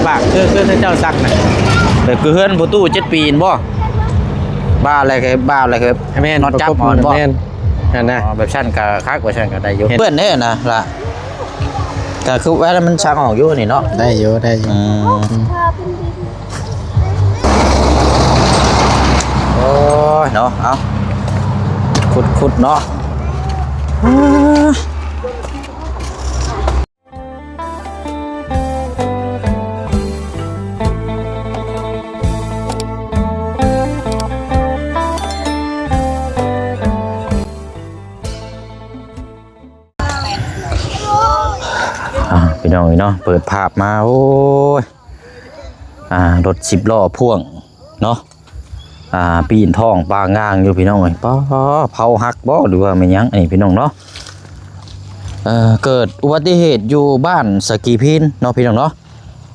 ປາກຄື ຄືເຈົ້າສັກນະ ແບບຄືເຮືອນພໍ່ຕູ້ເຈັດປີຫັ້ນບໍ່? ບ່າແລ້ວກໍ ບ່າແລ້ວກໍ ແມ່ນ ນັອດຈັບ ປະກົບ ເອົາຫັ້ນບໍ່? ແມ່ນ ຫັ້ນນະ ອໍ ແບບຊັ້ນກໍຄັກ ວ່າຊັ້ນກໍໄດ້ຢູ່. ເປື້ອນແທ້ນະລະ ກໍຄືວ່າມັນສັກອອກຢູ່ນີ້ເນາະ. ໄດ້ຢູ່ ໄດ້ຢູ່. ອືມ ອືມ ໂອ້ຍເນາະ ເອົາ ຂຸດໆເນາະ. ອ່າ ພີ່ນ້ອງເອີຍເນາະ ເປີດພາບມາ ໂອ້ຍ ອ່າ ລົດສິບລໍ້ພ່ວງເນາະ ອ່າ ປີນທ້ອງປາງງາງຢູ່ ພີ່ນ້ອງເອີຍ. ປ້າ ເສົາຫັກບໍ່ ຫຼືວ່າແມ່ນຫຍັງອັນນີ້ ພີ່ນ້ອງເນາະ? ເອີ ເກີດອຸບັດຕິເຫດຢູ່ບ້ານສະກີພີນເນາະ ພີ່ນ້ອງເນາະ.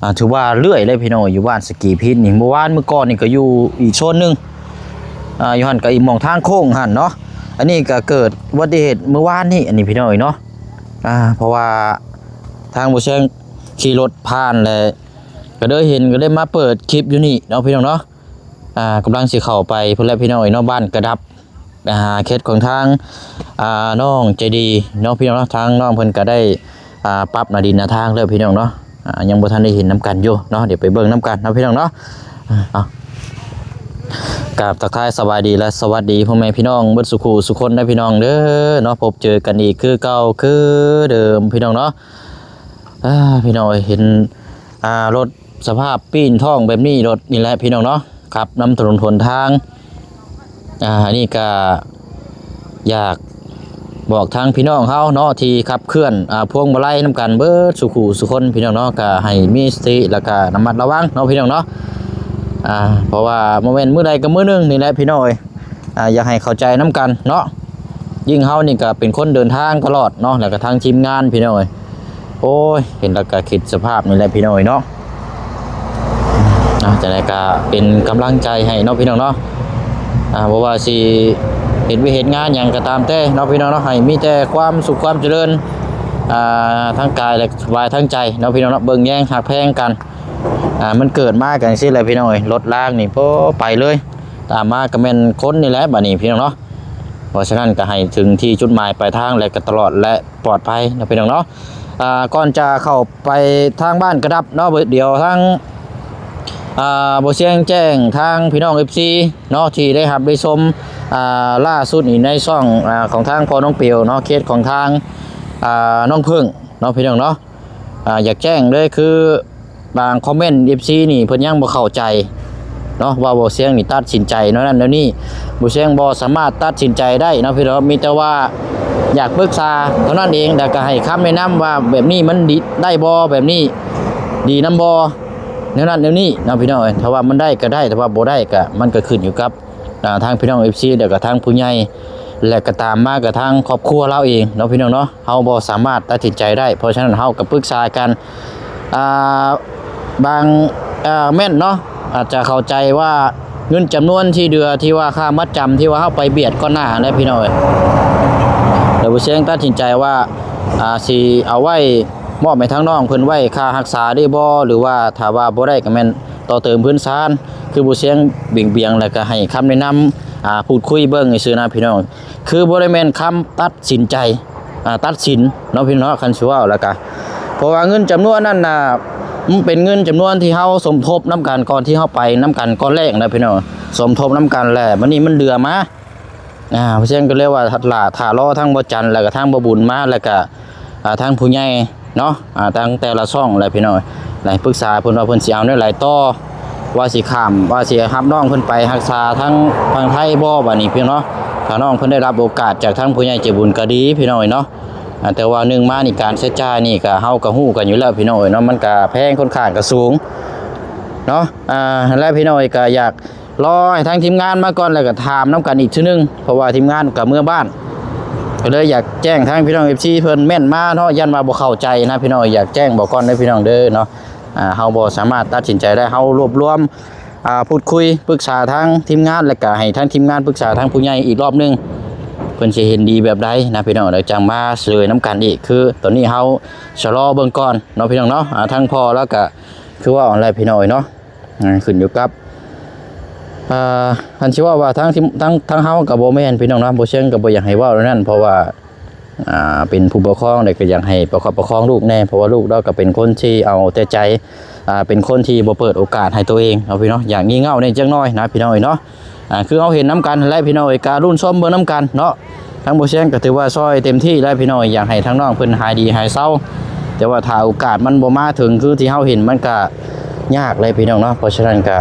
ອ່າ ຖືວ່າເລື່ອຍເລີຍ ພີ່ນ້ອງເອີຍ ຢູ່ບ້ານສະກີພີນນີ້. ເມື່ອວານ ມື້ກ່ອນນີ້ກໍຢູ່ອີກໂຊນໜຶ່ງ ອ່າ ຢູ່ຫັ້ນກໍອີກໝ່ອງທາງໂຄ້ງຫັ້ນເນາະ. ອັນນີ້ກໍເກີດອຸບັດຕິເຫດມື້ວານນີ້ ອັນນີ້ ພີ່ນ້ອງເອີຍເນາະ. ອ່າ ເພາະວ່າທາງບໍ່ແຊງຂີ່ລົດຜ່ານ ແລະ ກໍເລີຍເຫັນ ກໍເລີຍມາເປີດຄລິບຢູ່ນີ້ເນາະ ພີ່ນ້ອງເນາະ. ອ່າ ກຳລັງຊິເຂົ້າໄປພຸ້ນແຫຼະ ພີ່ນ້ອງເອີຍເນາະ ບ້ານກະດັບ ອ່າ ເຂດຂອງທາງ ອ່າ ນ້ອງໃຈດີເນາະ ພີ່ນ້ອງເນາະ. ທາງນ້ອງເພິ່ນກໍໄດ້ ອ່າ ປັບໜ້າດິນໜ້າທາງແລ້ວ ພີ່ນ້ອງເນາະ. ອ່າ ຍັງບໍ່ທັນໄດ້ເຫັນນຳກັນຢູ່ເນາະ ດຽວໄປເບິ່ງນຳກັນເນາະ ພີ່ນ້ອງເນາະ. ອ່າ ເອົາ ກາບທັກທາຍສະບາຍດີ ແລະ ສະຫວັດດີພໍ່ແມ່ພີ່ນ້ອງເບິດສູ່ຄູ່ສູ່ຄົນເດີ ພີ່ນ້ອງເດີເນາະ. ພົບເຈີກັນອີກຄືເກົ່າຄືເດີມ ພີ່ນ້ອງເນາະ. ອ່າ ພີ່ນ້ອງເອີຍ ເຫັນ ອ່າ ລົດສະພາບປີ້ນທ້ອງແບບນີ້ ລົດນີ້ແຫຼະ ພີ່ນ້ອງເນາະ ຂັບນຳຖະໜົນຫົນທາງ. ອ່າ ອັນນີ້ກະຢາກບອກທາງພີ່ນ້ອງເຮົາເນາະ ທີ່ຂັບເຄື່ອນ ອ່າ ພວງມາໄລນຳກັນເບິດສູ່ຄູ່ສູ່ຄົນ ພີ່ນ້ອງເນາະ ກະໃຫ້ມີສະຕິ ແລ້ວກະລະມັດລະວັງເນາະ ພີ່ນ້ອງເນາະ. ອ່າ ເພາະວ່າບໍ່ແມ່ນມື້ໃດກໍມື້ໜຶ່ງນີ້ແຫຼະ ພີ່ນ້ອງເອີຍ. ອ່າ ຢາກໃຫ້ເຂົ້າໃຈນຳກັນເນາະ ຍິ່ງເຮົານີ້ກໍເປັນຄົນເດີນທາງຕະຫຼອດເນາະ ແລ້ວກໍທັງທີມງານ ພີ່ນ້ອງເອີຍ. ໂອ້ຍ ເຫັນແລ້ວກໍຄິດສະພາບນີ້ແຫຼະ ພີ່ນ້ອງເອີຍເນາະ. ອ່າ ຈັ່ງໃດກໍເປັນກຳລັງໃຈໃຫ້ເນາະ ພີ່ນ້ອງເນາະ. ອ່າ ບໍ່ວ່າຊິເຮັດວຽກເຮັດງານຫຍັງກໍຕາມແຕ່ເນາະ ພີ່ນ້ອງເນາະ ໃຫ້ມີແຕ່ຄວາມສຸກຄວາມຈະເລີນ ອ່າ ທັງກາຍ ແລະ ສະບາຍທັງໃຈເນາະ ພີ່ນ້ອງເນາະ. ເບິ່ງແຍງຮັກແພງກັນ ອ່າ ມັນເກີດມາກັນຈັ່ງຊີ້ແຫຼະ ພີ່ນ້ອງເອີຍ. ລົດລາງນີ້ ໂອ້ ໄປເລີຍ ຕາມມາກໍແມ່ນຄົນນີ້ແຫຼະ ບາດນີ້ ພີ່ນ້ອງເນາະ. ເພາະສະນັ້ນກໍໃຫ້ເຖິງທີ່ຈຸດໝາຍປາຍທາງ ແລະ ກໍຕະຫຼອດ ແລະ ປອດໄພເນາະ ພີ່ນ້ອງເນາະ. ອ່າ ກ່ອນຈະເຂົ້າໄປທາງບ້ານກະດັບເນາະ ດຽວທາງ ອ່າ ບໍ່ຊຽງແຈ້ງທາງພີ່ນ້ອງເອັຟຊີເນາະ ທີ່ໄດ້ຮັບໄດ້ຊົມ ອ່າ ລ່າສຸດນີ້ໃນຊ່ອງ ອ່າ ຂອງທາງພໍ່ນ້ອງເປວເນາະ ເຂດຂອງທາງ ອ່າ ນ້ອງເຜິ້ງເນາະ ພີ່ນ້ອງເນາະ. ອ່າ ຢາກແຈ້ງເລີຍຄື ບາງຄອມເມັນເອັຟຊີນີ້ເພິ່ນຍັງບໍ່ເຂົ້າໃຈເນາະ ວ່າບໍ່ຊຽງນີ້ຕັດສິນໃຈແນວນັ້ນແນວນີ້. ບໍ່ຊຽງບໍ່ສາມາດຕັດສິນໃຈໄດ້ເນາະ ພີ່ນ້ອງ ມີແຕ່ວ່າຢາກປຶກສາເທົ່ານັ້ນເອງ ແລ້ວກໍໃຫ້ຄຳແນະນຳວ່າແບບນີ້ມັນດີ ໄດ້ບໍ່ ແບບນີ້ດີນຳບໍ່ ແນວນັ້ນແນວນີ້ເນາະ ພີ່ນ້ອງເອີຍ. ຖ້າວ່າມັນໄດ້ກໍໄດ້ ຖ້າວ່າບໍ່ໄດ້ກໍ ມັນກໍຂຶ້ນຢູ່ກັບ ອ່າ ທາງພີ່ນ້ອງເອັຟຊີ ແລ້ວກໍທາງຜູ້ໃຫຍ່ ແລະ ກໍຕາມມາກໍທາງຄອບຄົວລາວເອງເນາະ ພີ່ນ້ອງເນາະ. ເຮົາບໍ່ສາມາດຕັດສິນໃຈໄດ້ ເພາະສະນັ້ນເຮົາກໍປຶກສາກັນ. ອ່າ ບາງ ເອີ ແມ່ນເນາະ ອາດຈະເຂົ້າໃຈວ່າເງິນຈຳນວນທີ່ເຫຼືອ ທີ່ວ່າຄ່າມັດຈຳທີ່ວ່າເຮົາໄປບຽດກ່ອນໜ້າຫັ້ນແຫຼະ ພີ່ນ້ອງເອີຍ. ແລ້ວບໍ່ຊຽງຕັດສິນໃຈວ່າ ອ່າ ຊິເອົາໄວ້ມອບໃຫ້ທາງນ້ອງເພິ່ນໄວ້ຄ່າຮັກສາໄດ້ບໍ່ ຫຼືວ່າຖ້າວ່າບໍ່ໄດ້ກໍແມ່ນຕໍ່ເຕີມພື້ນຊານ ຄືບໍ່ຊຽງບຽງໆ ແລ້ວກໍໃຫ້ຄຳແນະນຳ ອ່າ ພູດຄຸຍເບິ່ງຊື່ໆນະ ພີ່ນ້ອງ. ຄືບໍ່ໄດ້ແມ່ນຄຳຕັດສິນໃຈ ອ່າ ຕັດສິນເນາະ ພີ່ນ້ອງເນາະ. ຄັນຊິເວົ້າແລ້ວກະ ເພາະວ່າເງິນຈຳນວນນັ້ນນະ ມັນເປັນເງິນຈຳນວນທີ່ເຮົາສົມທົບນຳກັນ ກ່ອນທີ່ເຮົາໄປນຳກັນກ່ອນແລກນະ ພີ່ນ້ອງ. ສົມທົບນຳກັນແລ້ວ ບັດນີ້ມັນເຫຼືອມາ ອ່າ ເພາະສະນັ້ນກໍເລີຍວ່າ ຖ້າ ຖ້າລໍທາງບໍ່ຈັນ ແລ້ວກໍທາງບໍ່ບຸນມາ ແລ້ວກໍ ອ່າ ທາງຜູ້ໃຫຍ່ເນາະ ອ່າ ທາງແຕ່ລະຊ່ອງແຫຼະ ພີ່ນ້ອງ. ໄດ້ປຶກສາເພິ່ນວ່າເພິ່ນຊິເອົາແນວໃດຕໍ່ ວ່າຊິຂ້າມ ວ່າຊິຮັບນ້ອງເພິ່ນໄປຮັກສາທາງຝັ່ງໄທບໍ່ ບາດນີ້ ພີ່ນ້ອງເນາະ. ຖ້ານ້ອງເພິ່ນໄດ້ຮັບໂອກາດຈາກທາງຜູ້ໃຫຍ່ໃຈບຸນກໍດີ ພີ່ນ້ອງເອີຍເນາະ. ອ່າ ແຕ່ວ່າໜຶ່ງມານີ້ ການໃຊ້ຈ່າຍນີ້ກໍ ເຮົາກໍຮູ້ກັນຢູ່ແລ້ວ ພີ່ນ້ອງເອີຍເນາະ ມັນກໍແພງ ຄ່ອນຂ້າງກໍສູງເນາະ. ອ່າ ຫັ້ນແຫຼະ ພີ່ນ້ອງເອີຍ ກໍຢາກ ລໍໃຫ້ທາງທີມງານມາກ່ອນ ແລ້ວກໍຖາມນຳກັນອີກເທື່ອໜຶ່ງ ເພາະວ່າທີມງານກໍເມືອບ້ານ ກໍເລີຍຢາກແຈ້ງທາງພີ່ນ້ອງເອັຟຊີເພິ່ນແມ່ນມາເນາະ ຢ້ານວ່າບໍ່ເຂົ້າໃຈນະ ພີ່ນ້ອງ. ຢາກແຈ້ງບອກກ່ອນເດີ ພີ່ນ້ອງເດີເນາະ. ອ່າ ເຮົາບໍ່ສາມາດຕັດສິນໃຈໄດ້ ເຮົາລວບລວມ ອ່າ ພູດຄຸຍປຶກສາທາງທີມງານ ແລ້ວກໍໃຫ້ທາງທີມງານປຶກສາທາງຜູ້ໃຫຍ່ອີກລອບໜຶ່ງ ເພິ່ນຊິເຫັນດີແບບໃດນະ ພີ່ນ້ອງ. ແລ້ວຈັ່ງມາເຊີຍນຳກັນອີກ ຄືຕອນນີ້ເຮົາຊະລໍເບິ່ງກ່ອນເນາະ ພີ່ນ້ອງເນາະ. ອ່າ ທາງພໍ່ລາວກໍ ຄືວ່າອັນແຫຼະພີ່ນ້ອງເອີຍເນາະ ອ່າ ຂຶ້ນຢູ່ກັບ ອ່າ ຄັນຊິເວົ້າວ່າທາງທີມ ທາງ ທາງເຮົາກໍບໍ່ແມ່ນພີ່ນ້ອງເນາະ ບໍ່ເຊີງກໍບໍ່ຢາກໃຫ້ເວົ້າແນວນັ້ນ ເພາະວ່າ ອ່າ ເປັນຜູ້ປົກຄອງແລ້ວກໍຢາກໃຫ້ປະຄັບປະຄອງລູກແດ່ ເພາະວ່າລູກລາວກໍເປັນຄົນທີ່ເອົາແຕ່ໃຈ ອ່າ ເປັນຄົນທີ່ບໍ່ເປີດໂອກາດໃຫ້ຕົວເອງເນາະພີ່ເນາະ ຢາກງີ່ເງ່າແດ່ຈັກໜ້ອຍນະພີ່ນ້ອງເອີຍເນາະ. ອ່າ ຄືເຮົາເຫັນນຳກັນແຫຼະພີ່ນ້ອງເອີຍ ກະລຸ້ນຊົມເບິ່ງນຳກັນເນາະ ທາງບໍ່ແຊງກໍຖືວ່າຊ່ອຍເຕັມທີ່ແລ້ວພີ່ນ້ອງເອີຍ ຢາກໃຫ້ທາງນ້ອງເພິ່ນຫາຍດີຫາຍເຊົາ ແຕ່ວ່າຖ້າໂອກາດມັນບໍ່ມາເຖິງຄືທີ່ເຮົາເຫັນ ມັນກະຍາກແຫຼະພີ່ນ້ອງເນາະ ເພາະສະນັ້ນກະ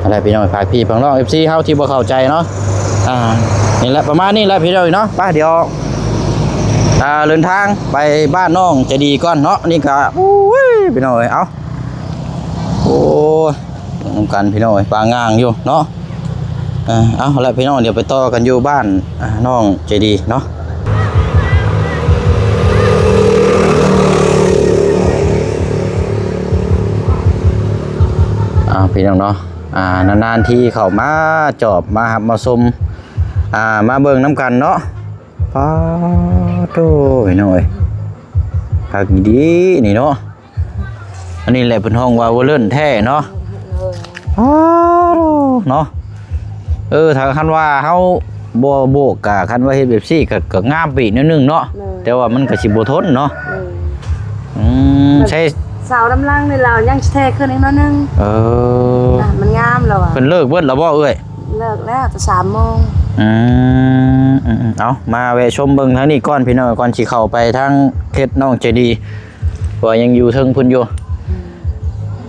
ຫັ້ນແຫຼະພີ່ນ້ອງ ຝາກພີ່ຝາກນ້ອງ ເອັຟຊີ ເຮົາທີ່ບໍ່ເຂົ້າໃຈເນາະ ອ່າ ນີ້ແຫຼະ ປະມານນີ້ແຫຼະພີ່ນ້ອງເນາະ ໄປ ດຽວ ອ່າ ເດີນທາງໄປບ້ານນ້ອງໃຈດີກ່ອນເນາະ ນີ້ກະ ໂອ້ຍ ພີ່ນ້ອງເອີຍ ເອົ້າ ໂອ້ຍ ນຳກັນພີ່ນ້ອງເອີຍ ປາງາງຢູ່ເນາະ ເອີ ເອົາລະພີ່ນ້ອງ ດຽວໄປຕໍ່ກັນຢູ່ບ້ານ ອ່າ ນ້ອງໃຈດີເນາະ ເອົາ ພີ່ນ້ອງເນາະ ອ່າ ນານໆທີເຂົ້າມາຈອບ ມາຮັບມາຊົມ ອ່າ ມາເບິ່ງນຳກັນເນາະ ປາໂທ້ ພີ່ນ້ອງເອີຍ ຄັກດີນີ້ເນາະ ອັນນີ້ແຫຼະເພິ່ນຮ້ອງວ່າວໍເລີນແທ້ເນາະ ໂດຍ ປາໂທ້ ເນາະ ເອີ ຖ້າຄັນວ່າເຮົາບໍ່ໂບກ ກະຄັນວ່າເຮັດແບບຊີ້ ກະ ກະງາມໄປອີກແນວໜຶ່ງເນາະ ໂດຍ ແຕ່ວ່າມັນກະຊິບໍ່ທົນເນາະ ໂດຍ ອືມ ໃຊ້ ເສົານຳຫຼັງນີ້ລາວຍັງຊິແທຂຶ້ນອີກໜ້ອຍໜຶ່ງ ເອີ ອ່ະ ມັນງາມແລ້ວອະ ເພິ່ນເລີກເບິດແລ້ວບໍ່ເອື້ອຍ? ເລີກແລ້ວແຕ່ສາມໂມງ ອືມ ເອົ້າ ມາແວະຊົມເບິ່ງທາງນີ້ກ່ອນພີ່ນ້ອງ ກ່ອນຊິເຂົ້າໄປທາງເຂດນ້ອງໃຈດີ ເພາະວ່າຍັງຢູ່ເທິງພຸ້ນຢູ່ ອືມ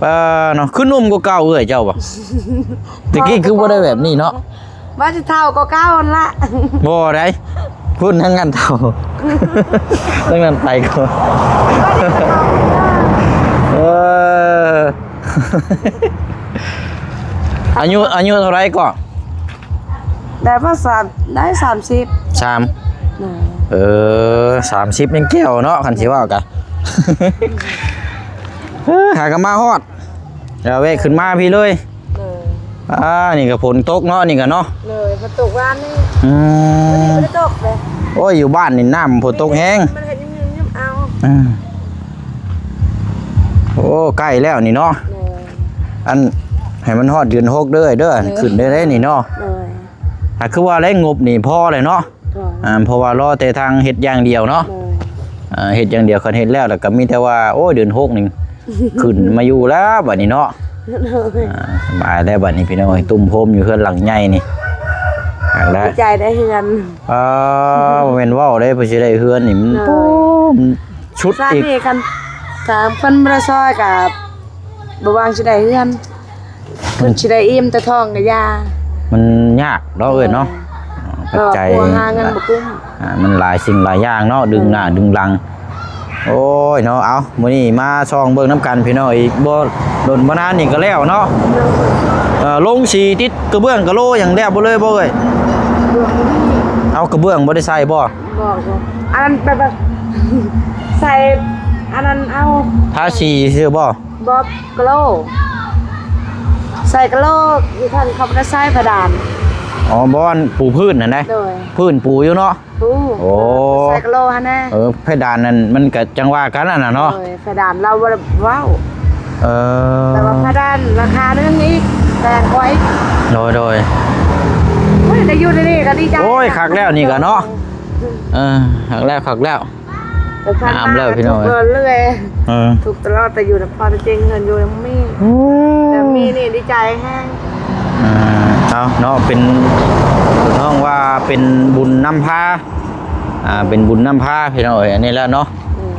ປ້າເນາະ ຄືໜຸ່ມກວ່າເກົ່າເອື້ອຍເຈົ້າບໍ່? ແຕ່ກີ້ຄືບໍ່ໄດ້ແບບນີ້ເນາະ ວ່າຊິເຖົ້າກວ່າເກົ່າຫັ້ນລະ ບໍ່ໄດ໋ ພຸ້ນທາງນັ້ນເຖົ້າ ທາງນັ້ນໄປກ່ອນ ເອີ ອາຍຸ ອາຍຸເທົ່າໃດເກາະ? ໄດ້ມາສາມ ໄດ້ສາມສິບ ສາມ ໂດຍ ເອີ ສາມສິບຍັງແກ່ວເນາະ ຄັນຊິເວົ້າກະ ເອີ ຫາກໍມາຮອດ ແລ້ວແວະຂຶ້ນມາພີ້ເລີຍ ໂດຍ ອ່າ ນີ້ກໍຝົນຕົກເນາະ ນີ້ກໍເນາະ ໂດຍ ຝົນຕົກວານນີ້ ອືມ ມື້ນີ້ບໍ່ໄດ້ຕົກເດ້ ໂອ້ຍ ຢູ່ບ້ານນີ້ນ້ຳຝົນຕົກແຮງ ມັນເຮັດຍືມໆເອົາ ອືມ ໂອ້ ໃກ້ແລ້ວນີ້ເນາະ ໂດຍ ອັນ ໃຫ້ມັນຮອດເດືອນຫົກເດີ ເດີ ໂດຍ ຂຶ້ນໄດ້ເດ້ນີ້ເນາະ ໂດຍ ອ່າ ຄືວ່າແລ້ວ ງົບນີ້ພໍແລ້ວເນາະ ໂດຍ ອ່າ ເພາະວ່າລໍແຕ່ທາງເຮັດຢ່າງດຽວເນາະ ໂດຍ ອ່າ ເຮັດຢ່າງດຽວ ຄັນເຮັດແລ້ວ ແລ້ວກໍມີແຕ່ວ່າ ໂອ້ຍ ເດືອນຫົກນີ້ ຂຶ້ນມາຢູ່ແລ້ວບັດນີ້ເນາະ ໂດຍ ອ່າ ສະບາຍແລ້ວບັດນີ້ພີ່ນ້ອງເອີຍ ຕຸ້ມໂຮມຢູ່ເຮືອນຫຼັງໃຫຍ່ນີ້ ຫາກໄດ້ ດີໃຈໄດ້ເຮືອນ ອ່າ ບໍ່ແມ່ນເວົ້າເດ້ ເພິ່ນຊິໄດ້ເຮືອນນີ້ ມັນ ໂອ້ ມັນຊຸດອີກ ຊາດນີ້ຄັນ ຖ້າເພິ່ນບໍ່ໄດ້ຊ່ອຍກໍບໍ່ຫວັງຊິໄດ້ເຮືອນ ເພິ່ນຊິໄດ້ອີ່ມແຕ່ທ້ອງກໍຢ່າ ມັນຍາກເນາະເອີຍເນາະ ເອີ ປັດໄຈ ເພາະວ່າຄົວຫາເງິນບໍ່ກຸ້ມ ອ່າ ມັນຫຼາຍສິ່ງຫຼາຍຢ່າງເນາະ ດຶງໜ້າ ເອີ ດຶງຫຼັງ ໂອ້ຍເນາະ ເອົ້າ ມື້ນີ້ມາສ່ອງເບິ່ງນຳກັນພີ່ນ້ອງ ອີກບໍ່ດົນບໍ່ນານນີ້ກໍແລ້ວເນາະ ເອີ ລົງສີຕິດກະເບື້ອງກະໂລຫຍັງແລ້ວບໍ່ເລີຍບໍ່ເອີຍ? ເອົາ ກະເບື້ອງບໍ່ໄດ້ໃສ່ບໍ່? ບໍ່ ບໍ່ ອັນນັ້ນແບບ ແບບ ໃສ່ອັນນັ້ນເອົາ ທາສີຊື່ບໍ່? ບໍ່ ກະໂລ ໃສ່ກະໂລ ຢູ່ເທິງເຂົາບໍ່ໄດ້ໃສ່ຜະດານ ອໍ ບ່ອນປູພື້ນຫັ້ນໃດ ໂດຍ ພື້ນປູຢູ່ເນາະ ປູ ໂອ້ ໃສ່ກະໂລຫັ້ນນະ ເອີ ເພດານນັ້ນມັນກະຈັ່ງວ່າກັນຫັ້ນນະເນາະ ໂດຍ ເພດານລາວບໍ່ໄດ້ເວົ້າ ເອີ ແຕ່ວ່າຜະດານລາຄາໜຶ່ງອີກ ແພງກວ່າອີກ ໂດຍ ໂດຍ ໂອ້ຍ ໄດ້ຢູ່ໃນນີ້ກໍດີໃຈ ໂອ້ຍ ຄັກແລ້ວນີ້ກໍເນາະ ເອີ ຄັກແລ້ວ ຄັກແລ້ວ ງາມແລ້ວພີ່ນ້ອງເອີຍ ເອີ ທຸກຕະຫຼອດ ແຕ່ຢູ່ນະຄອນ ແຕ່ເຈັງເງິນຢູ່ຍັງມີ ໂອ້ ແຕ່ມີນີ້ດີໃຈແຮງ ອ່າ ເອົາເນາະ ເປັນ ເພິ່ນຮ້ອງວ່າເປັນບຸນນຳພາ ອ່າ ເປັນບຸນນຳພາພີ່ນ້ອງເອີຍ ອັນນີ້ແຫຼະເນາະ ອືມ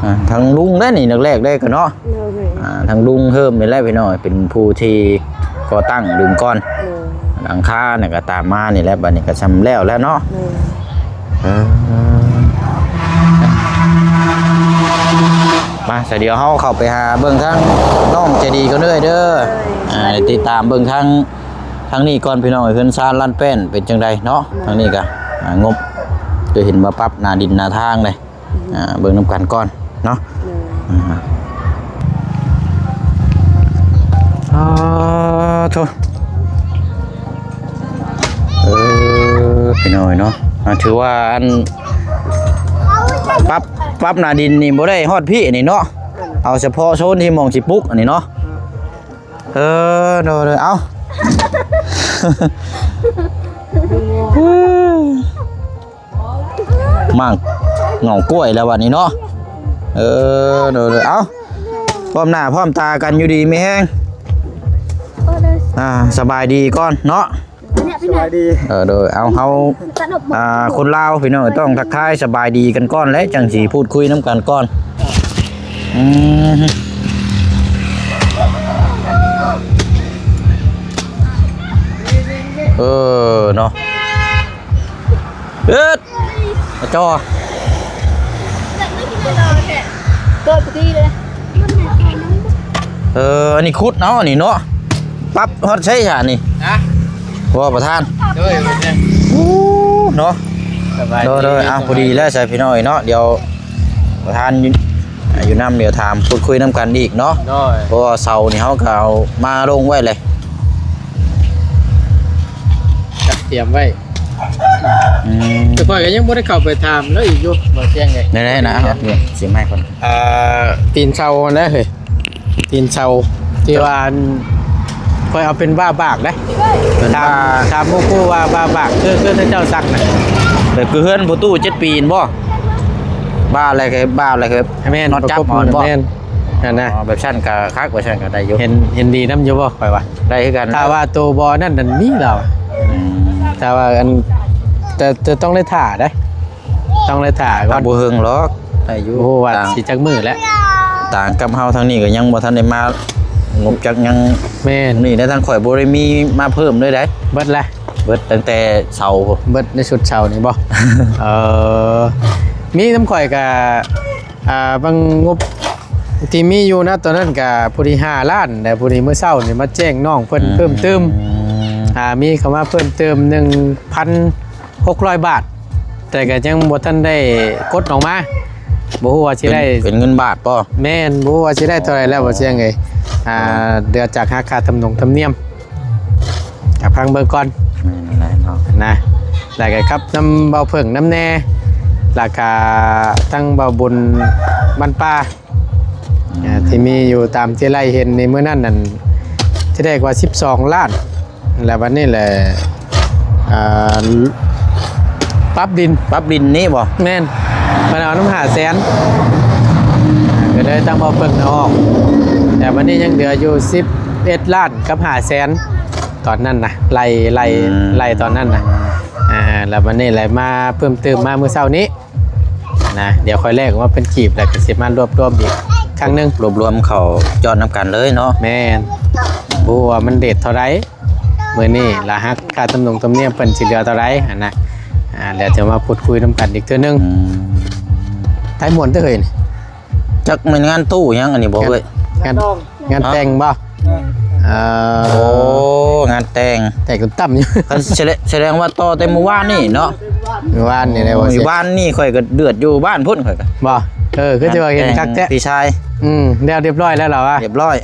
ອ່າ ທາງລຸງເດ້ນີ້ ແລກໆເດ້ກໍເນາະ ໂດຍ ອ່າ ທາງລຸງເຮີມນີ້ແຫຼະພີ່ນ້ອງ ເປັນຜູ້ທີ່ກໍ່ຕັ້ງດຶງກ່ອນ ໂດຍ ຫຼັງຄານີ້ກໍຕາມມານີ້ແຫຼະ ບັດນີ້ກໍຊ່ຳແລ້ວແລ້ວເນາະ ໂດຍ ເອີ ມາ ສະ ດຽວເຮົາເຂົ້າໄປຫາເບິ່ງທາງນ້ອງໃຈດີກ່ອນເດີ ໂດຍ ອ່າ ຕິດຕາມເບິ່ງທາງ ທາງນີ້ກ່ອນພີ່ນ້ອງເອີຍ ເຮືອນຊານລານແປ້ນເປັນຈັ່ງໃດເນາະ ໂດຍ ທາງນີ້ກະ ອ່າ ງົບ ຄືເຫັນວ່າປັບໜ້າດິນໜ້າທາງເດ້ ອືມ ອ່າ ເບິ່ງນຳກັນກ່ອນເນາະ ໂດຍ ອ່າ ອໍ ໂທ້ ເອີ ພີ່ນ້ອງເອີຍເນາະ ອ່າ ຖືວ່າອັນ ປັບ ປັບໜ້າດິນນີ້ບໍ່ໄດ້ຮອດພີ້ນີ້ເນາະ ເອົາສະເພາະໂຊນທີ່ໝ່ອງຊິປຸກອັນນີ້ເນາະ ເອີ ໂດຍໆ ເອົ້າ ໝາກໜໍ່ກ້ວຍແລ້ວບັດນີ້ເນາະ. ເອີ ໂດຍໆ ເອົ້າ ພ້ອມໜ້າພ້ອມຕາກັນ ຢູ່ດີມີແຮງ. ອ່າ ສະບາຍດີກ່ອນເນາະ. ສະບາຍດີ. ເອີ ໂດຍ ເອົາ ເຮົາ ອ່າ ຄົນລາວພີ່ນ້ອງ ຕ້ອງທັກທາຍສະບາຍດີກັນກ່ອນ ແລະ ຈັ່ງຊິພູດຄຸຍນຳກັນກ່ອນ. ອືມ ເອີ ເນາະ ເອີດ ມາຈໍ່ ເກີດພໍດີເລີຍ. ເອີ ອັນນີ້ຂຸດເອົາ ອັນນີ້ເນາະ ປັບຮອດໃສຊະນີ້? ຮະ? ບໍ່ ປະທານ. ໂດຍ ໂອ້ ເນາະ ສະບາຍດີ. ໂດຍໆ ເອົາ ພໍດີແລ້ວຊະພີ່ນ້ອງເອີຍເນາະ ດຽວປະທານຢູ່ ຢູ່ນຳ ດຽວຖາມພູດຄຸຍນຳກັນອີກເນາະ. ໂດຍ ເພາະວ່າເສົານີ້ເຮົາກໍເອົາມາລົງໄວ້ເລີຍ ຈັດຕຽມໄວ້. ອືມ ແຕ່ຂ້ອຍກໍຍັງບໍ່ໄດ້ເຂົ້າໄປຖາມລາວອີກຢູ່ ບໍ່ຊຽງເດ. ໄດ້ໆ ນະ ເອົາ ຊິໃຫ້ກ່ອນ. ອ່າ ຕີນເສົາຫັ້ນນະເຮີ້ຍ ຕີນເສົາທີ່ວ່າອັນ ຂ້ອຍເອົາເປັນບ້າບາກເດ້. ເປັນ ຖາມ ບ້າ ຖາມໝູ່ຄູ່ວ່າບ້າບາກ ຄື ຄືເຂົາເຈົ້າສັກນະ ແບບຄືເຮືອນພໍ່ຕູ້ເຈັດປີຫັ້ນບໍ່? ບ້າແລ້ວກໍ ບ້າແລ້ວກໍ ແມ່ນ ນັອດຈັບມັນບໍ່? ແມ່ນ ຫັ້ນນະ. ອໍ ແບບຊັ້ນກໍຄັກ ແບບຊັ້ນກໍໄດ້ຢູ່. ເຫັນ ເຫັນດີນຳຢູ່ບໍ່? ຂ້ອຍວ່າໄດ້ຄືກັນ ຖ້າວ່າໂຕບໍ່ນັ້ນນັ້ນມີລາວ. ອືມ ຖ້າວ່າອັນ ແຕ່ ແຕ່ຕ້ອງໄດ້ຖ້າເດ້ ຕ້ອງໄດ້ຖ້າກ່ອນ. ບໍ່ເຫິງຫຼອກ ໄດ້ຢູ່. ໂອ້ ວ່າ ຕ່າງ ຊິຈັກມື້ແລ້ວ ຕ່າງກັບເຮົາທາງນີ້ກໍຍັງບໍ່ທັນໄດ້ມາງົບຈັກຫຍັງ. ແມ່ນ ນີ້ໄດ້ ທາງຂ້ອຍບໍ່ໄດ້ມີມາເພີ່ມເລີຍໄດ໋. ເບິດລະ ເບິດຕັ້ງແຕ່ເສົາພຸ້ນ ເບິດໃນຊຸດເສົານີ້ບໍ່? ເອີ ມີນຳຂ້ອຍກະ ອ່າ ບາງງົບທີ່ມີຢູ່ນະຕອນນັ້ນກະຜູ້ທີ່ຫ້າລ້ານ ແລະ ຜູ້ທີ່ມື້ເຊົ້ານີ້ມາແຈ້ງນ້ອງເພິ່ນ ອືມ ເພີ່ມຕື່ມ. ອ່າ ມີເຂົ້າມາເພີ່ມຕື່ມໜຶ່ງພັນ ຫົກຮ້ອຍບາດ ແຕ່ກໍຍັງບໍ່ທັນໄດ້ກົດອອກມາ ບໍ່ຮູ້ວ່າຊິໄດ້ ເປັນ ເປັນເງິນບາດບໍ່? ແມ່ນ ບໍ່ຮູ້ວ່າຊິໄດ້ເທົ່າໃດແລ້ວ ບໍ່ຊຽງເອີຍ. ອ່າ ເດືອຈາກຫາຄ່າທຳນົງທຳນຽມ ກໍຟັງເບິ່ງກ່ອນ. ແມ່ນແຫຼະເນາະ ນະ ແລ້ວກໍກັບນຳເບົາເຜິ້ງນຳແດ່ ແລ້ວກໍທັງເບົາບຸນບ້ານປ່າ ອ່າ ທີ່ມີຢູ່ຕາມທີ່ໄລ່ເຫັນໃນມື້ນັ້ນນັ້ນ ທີ່ແລກວ່າສິບສອງລ້ານ ແລ້ວບັດນີ້ແຫຼະ ອ່າ ປັບດິນ ປັບດິນນີ້ບໍ່? ແມ່ນ ມັນເອົານຳຫ້າແສນ ກໍເລີຍຕັ້ງເບົາເຜິ້ງນະອອກ ແຕ່ບັດນີ້ຍັງເຫຼືອຢູ່ສິບເອັດລ້ານກັບຫ້າແສນ ຕອນນັ້ນນະ ໄລ່ ໄລ່ ອືມ ໄລ່ຕອນນັ້ນນະ. ອ່າ ແລ້ວບັດນີ້ແຫຼະມາເພີ່ມຕື່ມມາມື້ເຊົ້ານີ້ ນະ ດຽວຂ້ອຍແລກອອກມາເປັນກີບ ແລ້ວກໍຊິມາລວບລວມອີກຄັ້ງໜຶ່ງ ລວບລວມເຂົ້າຈອດນຳກັນເລີຍເນາະ. ແມ່ນ ບໍ່ຮູ້ວ່າມັນເຣດເທົ່າໃດມື້ນີ້ ລະຫັກຄ່າທຳນົງທຳນຽມເພິ່ນຊິເຫຼືອເທົ່າໃດຫັ້ນນະ. ອ່າ ແລ້ວຈະມາພູດຄຸຍນຳກັນອີກເທື່ອໜຶ່ງ. ອືມ ໄທມ່ວນເດີເຮີ້ຍ ຈັກແມ່ນງານຕູ້ຫຍັງອັນນີ້ບໍ່ເອີຍ? ງານ ງານແຕ່ງບໍ່? ເອີ ໂອ້ ງານແຕ່ງ ແຕ່ງຕ່ຳໆຢູ່. ຄັນສະແດງ ສະແດງວ່າຕໍ່ແຕ່ມື້ວານນີ້ເນາະ. ມື້ວານນີ້ໄດ້ບໍ່? ຢູ່ບ້ານນີ້ຂ້ອຍກໍເດືອດຢູ່ບ້ານພຸ້ນ ຂ້ອຍກໍ ບໍ່? ເອີ ຄືຊິວ່າເຫັນຄັກແທ້ ພີ່ຊາຍ. ອືມ ແລ້ວຮຽບຮ້ອຍແລ້ວລະວະ? ຮຽບຮ້ອຍ.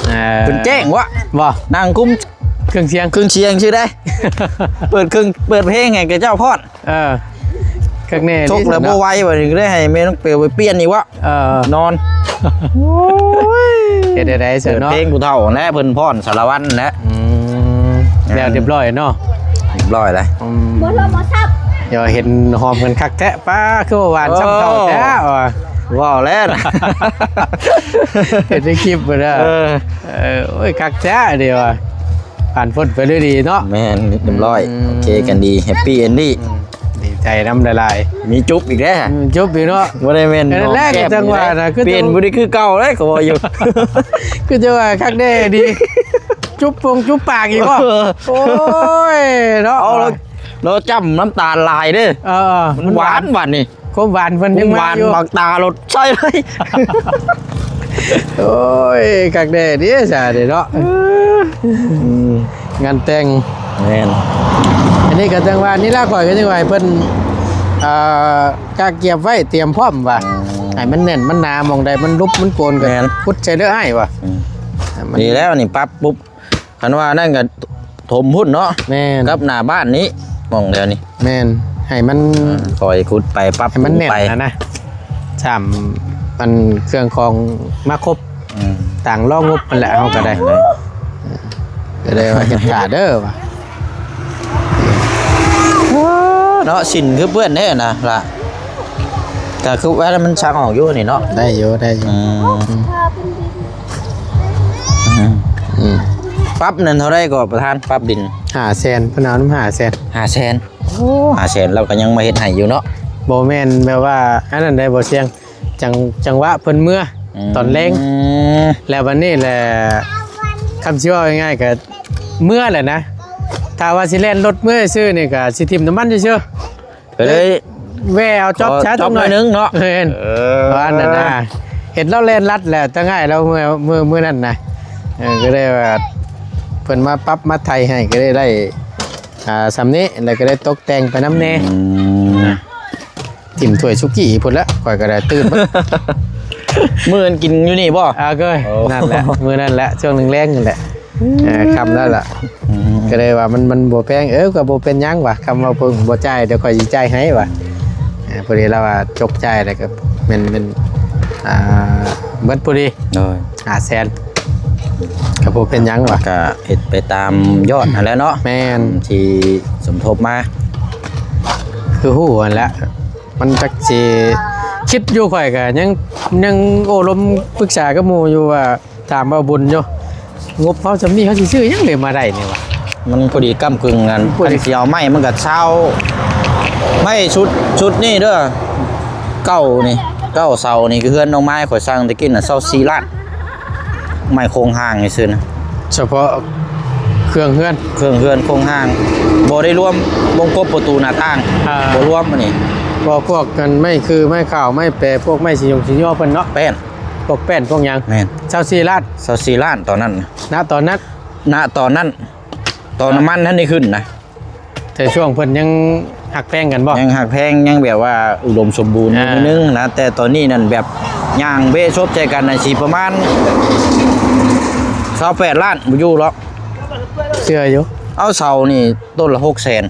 ເອີ ເພິ່ນແຈ້ງວະ? ບໍ່? ນັ່ງຄຸມເຄື່ອງສຽງ ເຄື່ອງສຽງຊື່ໄດ໋ ເປີດເຄື່ອງ ເປີດເພງໃຫ້ຂະເຈົ້າຟ້ອນ. ເອີ ຄັກແນ່ ຊົກແລ້ວບໍ່ໄຫວ ບັດນີ້ກໍໄດ້ໃຫ້ແມ່ນ້ອງເປວໄປປ່ຽນອີກວະ. ເອີ ນອນ ໂອ້ຍ ເຮັດໄດ້ໃດຊັ້ນເນາະ ເປີດເພງຜູ້ເຖົ້າແຫຼະ ເພິ່ນຟ້ອນສາລະວັນແຫຼະ. ອືມ ແລ້ວຮຽບຮ້ອຍເນາະ ຮຽບຮ້ອຍແລ້ວ. ອືມ ດຽວເຫັນຫອມກັນຄັກແທ້ ປ້າ ຄືວ່າຫວານຊ່ຳເຂົ້າແທ້ວ່າ. ເວົ້າແລ້ວ ເຫັນໃນຄລິບພຸ້ນນະ. ເອີ ເອີ ໂອ້ຍ ຄັກແທ້ເດວ່າ ຜ່ານພົ້ນໄປດ້ວຍດີເນາະ. ແມ່ນ ຮຽບຮ້ອຍ ອືມ ໂອເຄກັນດີ ແຮັບປີ້ເອັນດີ້. ອືມ ດີໃຈນຳຫຼາຍໆ. ມີຈຸບອີກແລ້ວ ອືມ ຈຸບອີກເນາະ. ບໍ່ໄດ້ແມ່ນ ນັ້ນແຫຼະ ຈັ່ງວ່ານະ ຄືເປັນບໍ່ໄດ້ຄືເກົ່າເດ້ ກໍວ່າຢູ່ ຄືຈະວ່າຄັກແນ່ດີ ຈຸບປົງຈຸບປາກອີກບໍ່? ເອີ ໂອ້ຍເນາະ ເອົາ ລາວຈ້ຳນ້ຳຕານຫຼາຍເດ້. ເອີ ມັນຫວານ ມັນຫວານ ບາດນີ້ ຄວາມຫວານເພິ່ນຍັງມາຢູ່ ບັກຕາລົດໃສ່ເລີຍ. ໂອ້ຍ ຄັກແນ່ເດ້ຊະເດ້ເນາະ. ອືມ ງານແຕ່ງ ແມ່ນ ອັນນີ້ກໍຈັ່ງວ່ານີ້ລະ ຂ້ອຍກໍຍັງວ່າໃຫ້ເພິ່ນ ເອີ ກະກຽມໄວ້ ຕຽມພ້ອມວ່າ ອືມ ໃຫ້ມັນແໜ້ນມັນໜາ ໝ່ອງໃດມັນຫຼຸບມັນໂກນກໍ ແມ່ນ ຂຸດໃສ່ເດີອ້າຍວ່າ. ອືມ ໃຫ້ມັນ ດີແລ້ວນີ້ ປັບປຸບ ຄັນວ່ານັ້ນກໍຖົມພຸ້ນເນາະ. ແມ່ນ ກັບໜ້າບ້ານນີ້ ໝ່ອງແຖວນີ້. ແມ່ນ ໃຫ້ມັນ ເອີ ຄ່ອຍຂຸດໄປ ປັບປຸງໄປ ໃຫ້ມັນແໜ້ນຫັ້ນນະ ຊ້ຳ ອັນເຄື່ອງຂອງມາຄົບ. ອືມ ຕ່າງລໍງົບຫັ້ນແຫຼະ ເຮົາກໍໄດ້ ເອີ ກໍໄດ້ວ່າເຮັດຖ້າເດີວ່າ ໂອ້ ເນາະ ຊິນຄືເປື້ອນແທ້ນະລະ ກໍຄືວ່າມັນຊັກອອກຢູ່ນີ້ເນາະ ໄດ້ຢູ່ ໄດ້ຢູ່ ອືມ ອືມ ອືມ ປັບນັ້ນເທົ່າໃດກໍປະທານ ປັບດິນ? ຫ້າແສນ ເພິ່ນເອົານຳ ຫ້າແສນ ຫ້າແສນ ໂອ້ ຫ້າແສນ ລາວກໍຍັງມາເຮັດໃຫ້ຢູ່ເນາະ ບໍ່ແມ່ນແບບວ່າອັນນັ້ນໄດ໋ ບໍ່ສ່ຽງ ຈັງ ຈັງຫວະເພິ່ນເມືອ ອືມ ຕອນແລງ ແລ້ວບັດນີ້ແຫຼະ ຄຳຊິເວົ້າງ່າຍໆ ກໍເມືອແຫຼະນະ ຖ້າວ່າຊິແລ່ນລົດເມືອຊື່ນີ້ ກໍຊິຖິ້ມນ້ຳມັນຊື່ໆ ກໍເລີຍແວ່ເອົາຈອບຊະ ຈອບໜ້ອຍໜຶ່ງເນາະ ແມ່ນ ເອີ ວ່ານັ້ນນະ ເຫັນລາວແລ່ນລັດແຫຼະ ທາງອ້າຍລາວເມືອ ເມືອ ເມືອນັ້ນນະ ເອີ ກໍເລີຍວ່າ ເພິ່ນມາປັບມາໄຖໃຫ້ ກໍເລີຍໄດ້ ອ່າ ສ່ຳນີ້ ແລ້ວກໍໄດ້ຕົກແຕ່ງໄປນຳແດ່ ອືມ ນະ ຖິ້ມຖ້ວຍສຸກີ້ພຸ້ນລະ ຂ້ອຍກໍໄດ້ຕື່ນ ມື້ນັ້ນກິນຢູ່ນີ້ບໍ່? ອ່າ ກໍ ໂອ້ ນັ້ນແຫຼະ ມື້ນັ້ນແຫຼະ ຊ່ວງແລງໆ ນັ້ນແຫຼະ ເອີ ຄ່ຳແລ້ວລະ ອືມ ກໍເລີຍວ່າມັນ ມັນບໍ່ແພງ ເອີ ກໍບໍ່ເປັນຫຍັງວ່າ ຄຳວ່າເພິ່ນບໍ່ຈ່າຍ ດຽວຂ້ອຍຊິຈ່າຍໃຫ້ວ່າ ເອີ ພໍດີລາວວ່າຈົກຈ່າຍ ແລ້ວກໍແມ່ນ ແມ່ນ ອ່າ ເບິດພໍດີ ໂດຍ ຫ້າແສນ ກໍບໍ່ເປັນຫຍັງວ່າ ກໍເຮັດໄປຕາມຍອດຫັ້ນແຫຼະເນາະ ແມ່ນ ທີ່ສົມທົບມາ ຄືຮູ້ຫັ້ນແຫຼະ ມັນຈັກຊິ ຄິດຢູ່ ຂ້ອຍກໍຍັງ ຍັງໂອ້ລົມປຶກສາກັບໝູ່ຢູ່ວ່າ ຖາມບ່າວບຸນຢູ່ ງົບເຮົາສ່ຳນີ້ ເຮົາຊິຊື້ຫຍັງເລີຍມາໄດ້ນີ້ວະ ມັນພໍດີກ້ຳກຶ່ງກັນ ມັນພໍດີ ຄັນຊິເອົາໄມ້ມັນກໍຊາວ ໄມ້ຊຸດ ຊຸດນີ້ເດີ ເກົ້ານີ້ ເກົ້າເສົານີ້ ຄືເຮືອນນ້ອງໄມ້ຂ້ອຍສັ່ງແຕ່ກີ້ນະ ຊາວສີ່ລ້ານ ໄມ້ໂຄງຮ່າງຊື່ໆນະ ສະເພາະເຄື່ອງເຮືອນ ເຄື່ອງເຮືອນໂຄງຮ່າງ ບໍ່ໄດ້ລວມວົງກົບປະຕູໜ້າຕ່າງ ອ່າ ບໍ່ລວມອັນນີ້ ບໍ່ພວກກັນໄມ້ຄື ໄມ້ຂາວ ໄມ້ແປ ພວກໄມ້ສີຫຍົງສີຫຍໍ້ເພິ່ນເນາະ ແປ້ນ ພວກແປ້ນພວກຫຍັງ ແມ່ນ ຊາວສີ່ລ້ານ ຊາວສີ່ລ້ານຕອນນັ້ນ ນະຕອນນັ້ນ ນະຕອນນັ້ນ ຕອນນ້ຳມັນທັນໄດ້ຂຶ້ນນະ ແຕ່ຊ່ວງເພິ່ນຍັງຮັກແພງກັນບໍ່? ຍັງຮັກແພງ ຍັງແບບວ່າອຸດົມສົມບູນ ອ່າ ໜ້ອຍໜຶ່ງນະ ແຕ່ຕອນນີ້ນັ້ນແບບຍ່າງເບະສົບໃສ່ກັນນະ ຊິປະມານຊາວແປດລ້ານ ບໍ່ຢູ່ຫຼອກ ເຊື່ອຢູ່ ເອົາເສົານີ້ຕົ້ນລະຫົກແສນ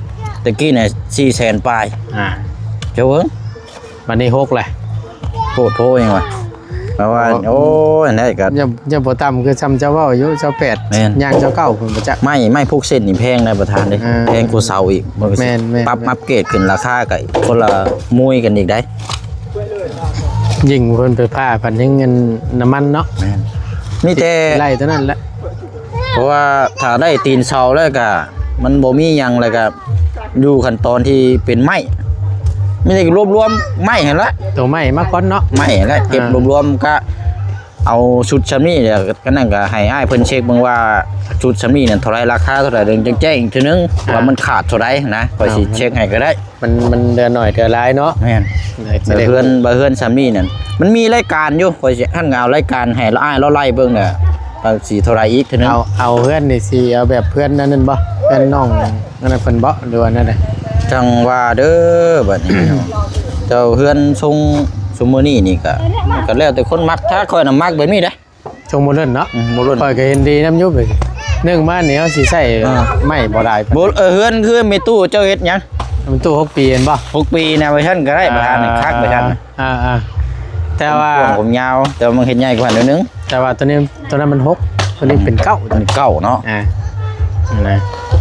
ແຕ່ກີ້ນະສີ່ແສນປາຍ ອ່າ ເຈົ້າເບິ່ງ ບັດນີ້ຫົກແຫຼະ ໂພດໂພຫຍັງວະ ແປວ່າ ໂອ້ ໂອ້ຍ ອັນໃດກໍ ຍັງ ຍັງບໍ່ຕ່ຳຄືຊ່ຳເຈົ້າເວົ້າຢູ່ ຊາວແປດ ແມ່ນ ຍ່າງຊາວເກົ້າພຸ້ນບໍ່ຈັກ ໄມ້ ໄມ້ຜູກເສັ້ນນີ້ແພງນະປະທານເດ້ ອ່າ ແພງກວ່າເສົາອີກ ມັນກໍຊິ ແມ່ນໆ ປັບອັບເກຣດຂຶ້ນລາຄາກໍຄົນລະມຸຍກັນອີກໄດ໋ ຍິ່ງເພິ່ນໄປຜ່າພັດຍັງເງິນນ້ຳມັນເນາະ ແມ່ນ ມີແຕ່ໄລ່ເທົ່ານັ້ນແຫຼະ ເພາະວ່າຖ້າໄດ້ຕີນເສົາແລ້ວກະ ມັນບໍ່ມີຫຍັງ ແລ້ວກະຢູ່ຂັ້ນຕອນທີ່ເປັນໄມ້ ມີແຕ່ລວບລວມໄມ້ຫັ້ນລະ ໂຕໄມ້ມາກ່ອນເນາະ ໄມ້ຫັ້ນລະ ເກັບ ອ່າ ລວບລວມກະເອົາຊຸດຊ່ຳນີ້ ແລ້ວກະນັ້ນກະໃຫ້ອ້າຍເພິ່ນເຊັກເບິ່ງວ່າຊຸດຊ່ຳນີ້ນັ້ນເທົ່າໃດ ລາຄາເທົ່າໃດ ຈັ່ງແຈ້ງອີກເທື່ອໜຶ່ງ ອ່າ ວ່າມັນຂາດເທົ່າໃດນະ ຂ້ອຍຊິເຊັກໃຫ້ກໍໄດ້ ມັນ ມັນເດືອໜ້ອຍເດືອຫຼາຍເນາະ ແມ່ນ ເອີ ເດືອເດືອນ ບາງເຮືອນ ບາງເຮືອນຊ່ຳນີ້ນັ້ນ ມັນມີລາຍການຢູ່ ຂ້ອຍຊິ ຫັ້ນກໍເອົາລາຍການໃຫ້ອ້າຍລາວໄລ່ເບິ່ງເດີ ວ່າຊິເທົ່າໃດອີກເທື່ອໜຶ່ງ ເອົາ ເອົາເຮືອນນີ້ຊິເອົາແບບເຮືອນອັນນັ້ນບໍ່ ເຮືອນນ້ອງອັນນັ້ນເພິ່ນບໍ່ ຫຼືວ່າແນວໃດ ຈັ່ງວ່າເດີບັດນີ້ ເຈົ້າ ເຮືອນຊົງຊຸມມື້ນີ້ນີ້ກໍ ກໍແລ້ວແຕ່ຄົນມັກ ຖ້າຂ້ອຍນະມັກແບບນີ້ເດ້ ຊົງໂມເດີນເນາະ ອືມ ໂມເດີນ ຂ້ອຍກໍເຫັນດີນຳຢູ່ ໜຶ່ງມານີ້ເຮົາຊິໃຊ້ ອ່າ ໄມ້ບໍ່ຫຼາຍປານໃດ ບໍ່ ເອີ ເຮືອນຄືແມ່ຕູ້ເຈົ້າເຮັດຫຍັງ ແມ່ຕູ້ຫົກປີແມ່ນບໍ່ ຫົກປີນະ ວ່າຊັ້ນກໍໄດ້ ອ່າ ປະທານຄັກ ວ່າຊັ້ນ ອ່າໆ ແຕ່ວ່າ ກວ້າງ ຍາວ ແຕ່ວ່າມັນເຮັດໃຫຍ່ກວ່າໜ້ອຍໜຶ່ງ ແຕ່ວ່າຕົວນີ້ ຕົວນັ້ນມັນຫົກ ຕົວນີ້ເປັນເກົ້າ ເປັນເກົ້າເນາະ ອ່າ ນະ